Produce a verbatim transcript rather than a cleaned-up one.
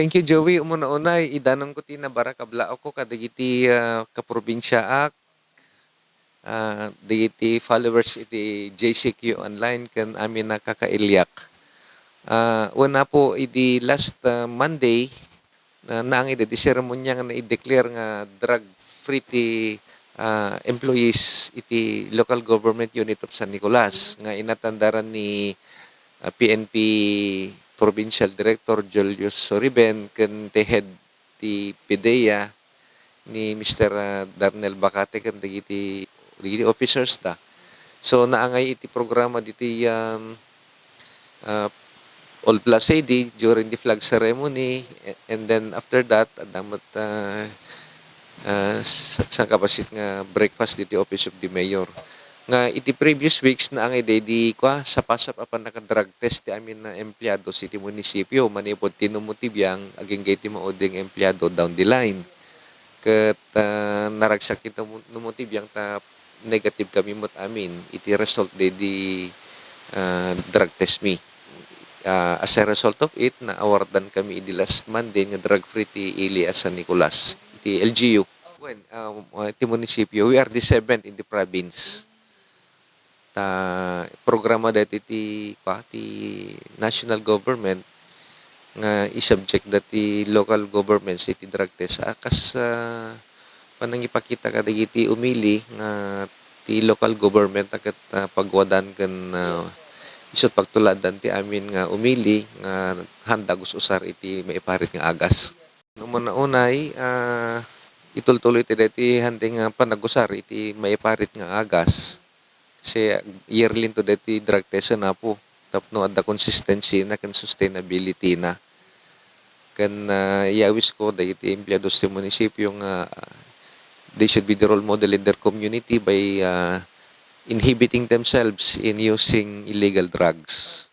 Thank you, Joey. Umuna-unay, idanonko ti nabarakablaawko kadagiti, ah, kaprobinsiaak, ah, dagiti followers iti J C Q Online ken amin a kakailiak. Ah, wen, Apo, idi last, ah, Monday, ah, naangay daydi seremonia nga nai-declare nga drug-free ti, ah, employees iti local government unit of San Nicolas nga inatandaran ni, ah, P N P Provincial Director Julius Soriben ken ti head ti PDEA ni Mister, ah, Darnel Bacate ken dagiti, dagiti officers da. So, naangay iti programa ditoy, um, ah, Old Plaza idi during the flag ceremony, a-, and then after that, adda met, ah, ah, s-, sangkabassit nga breakfast ditoy Office of the Mayor. Nga iti previous weeks, naangay daydi, kua, sapasap a pannaka-drug test ti amin a empleados iti munisipio, manipud ti numuti biang agingga iti maudi nga empleado down the line. Ket, ah, naragsak iti numu-, numuti biang ta negative kami met amin iti result daydi, ah, drug test mi. Ah, as a result of it, na-awardan kami idi last Monday nga drug-free ti ili a San Nicolas, iti L G U. Wen, ah, iti munisipio, we are the seventh in the province. Ta programa daytoy ti, kua, ti national government nga i-subject da ti local governments iti drug test. A, kas, ah, panangipakita kadagiti umili nga ti local government a ket, ah, pagwadan ken, ah, isu't pagtuladan ti amin nga umili nga handa gus-usar iti maiparit nga agas. Umuna-unay, ah, itultuloy ti daytoy hanteng nga panagusar iti maiparit nga agas. Kasi yearly to daytoy drug test, Apo, tapno adda consistency na ken sustainability na. Ken, ah, iyawisko dagiti empleados ti munisipio nga, ah, they should be the role model in their community by, ah, inhibiting themselves in using illegal drugs.